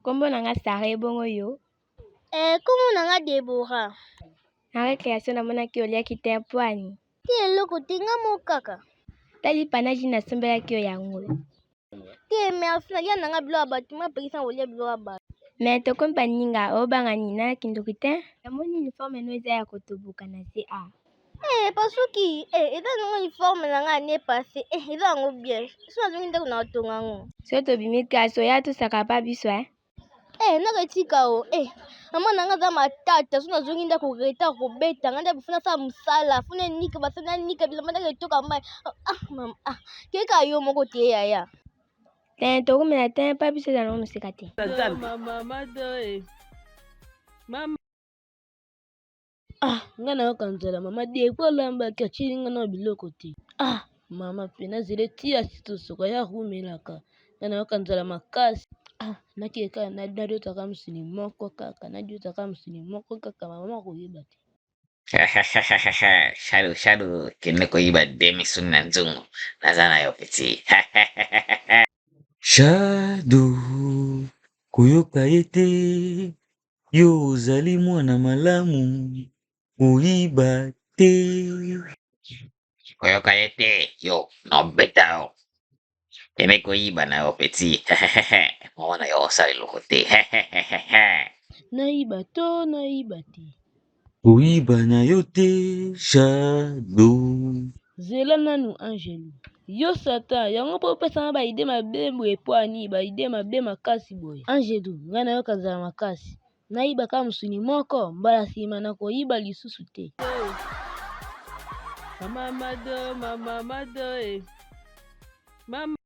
Kombo na nga Sarah ebongo yo? Eh, kombo na nga Deborah. Na recreation namonaki oliaki te pwani. Te eloko te nga moko kaka. Ta lipa na jus nasombelaki yo yango. Te merci nalia na nga biloko ya bato nga apekisa nga kolia biloko ya bato. Mais tokomi baninga obanga nini na kindoki te? Namoni uniforme no eza ya kotoboka na se ah. Eh pasuki eh eza nango uniforme na nga année passée eh eza yango bien soki nazongi ndako na kotonga yango. Soki tobimi classe oya tosaka pa biso eh. Eh naka etika o eh mama na nga aza matata soki nazongi ndako retard kobeta nga ndako funa asala mosala funa enika basali nanika bilamba ndako etoka mai ah mama ah keka yo moko te yaya. Te tokomela te pa biso eza nango mosika te. Mama Ah nga nayoka nzala mama depuis olambaki atieli nga nao biloko te ah mama pe nazela eti asitosoka ye awumelaka nga nayoka nzala makasi ah nakende kaka nadiotaka mosuni moko kaka nadiotaka mosuni moko kaka mama akoyeba te. Shalu shalu kende koyiba demisuni na nzungu naza na yo petit. Shado koyoka ye te Yo ozali mwana malamu, koyiba te. Koyoka ye te, yo nobeta yo. Kende koyiba na yo petit. Mama na yo osala eloko te. Nayiba to nayiba te? Koyiba na yo te, Jado. Zela nanu Angelu. Yo Satan, yango po opesa nga ba idee mabe boye po nini? Ba idee mabe makasi boye. Angelu, ngai nayoka nzala makasi. Nayiba kaka mosuni moko, mbala sima nakoyiba lisusu te. Mama Mado, mama Mado, eh. Mama.